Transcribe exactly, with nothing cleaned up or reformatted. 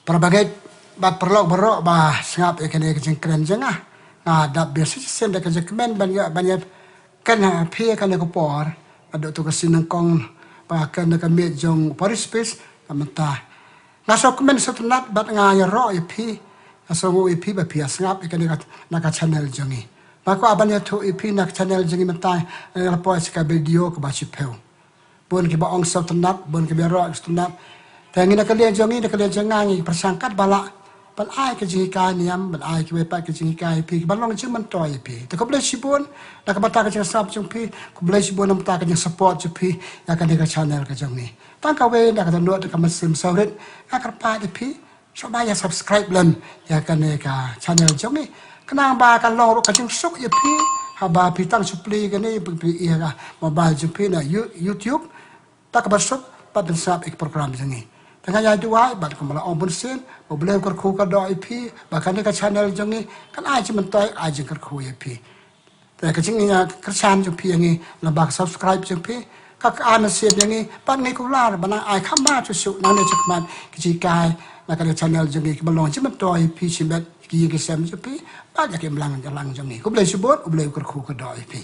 Para bangeit bad paralok baroh ba sngap ïa kane ka jingkren jong nga. Nga dap biang shisien da ka jingkmen ban ïa, ban ïa kren ha phi ïa kane ka por. Naduh tu ka sien nyngkong ba kren da ka miej jong Parish Priest, ka mynta nga sngewkmen sngewtynnat bad nga ïaroh ïa phi. Nga sngew ïa phi ba phi ïa sngap ïa kane ka, na ka channel jong ngi. Ba kwah ban ïathuh ïa phi na ka channel jong ngi mynta, nga la poi sa ka video kaba shiphew. Bun kiba ong sngewtynnat, bun kiba ïaroh sngewtynnat. Te ngi na ka liang jong ngi, na ka liang jong nga ngi pyrshang katba lah ban ai ka jinghikai niam, ban ai kiwei pat ka jinghikai ïa phi, ban long jingmyntoi ïa phi. Te khublei shibun na ka bynta ka jingsngap jong phi, khublei shibun na ka bynta ka jingsupport jong phi ïa kane ka channel ka jong ngi. Tang kawei na ka dohnud ka mynsiem sawrit, nga kyrpad ïa phi, sngewbha ïa subscribe lem ïa kane ka channel jong ngi. Khnang ba kan long ruh ka jingsuk ïa phi haba phi tang shu plie kane, phi, phi ïa ka mobile jong phi na You-, YouTube. Da kaba suk bad ban sngap ïa ka program jong ngi. Te nga ïa duwai bad kumba la ong bun sien, ba U Blei u kyrkhu kyrdoh ïa phi, ba kane ka channel jong ngi kan ai jingmyntoi, ai jingkyrkhu ïa phi. Te ka jingïakyrshan jong phi ïa ngi lyngba ka subscribe jong phi, ka, ka ai mynsiem ïa ngi bad ngi kular ban nang ai kham bha shuh shuh nangne shakhmat ki jinghikai na kane ka channel jong ngi kiba long jingmyntoi ïa phi shimet, ki ïing ki sem jong phi bad ïa ka imlang jingïalang jong ngi. Khublei shibun, U Blei u kyrkhu kyrdoh ïa phi.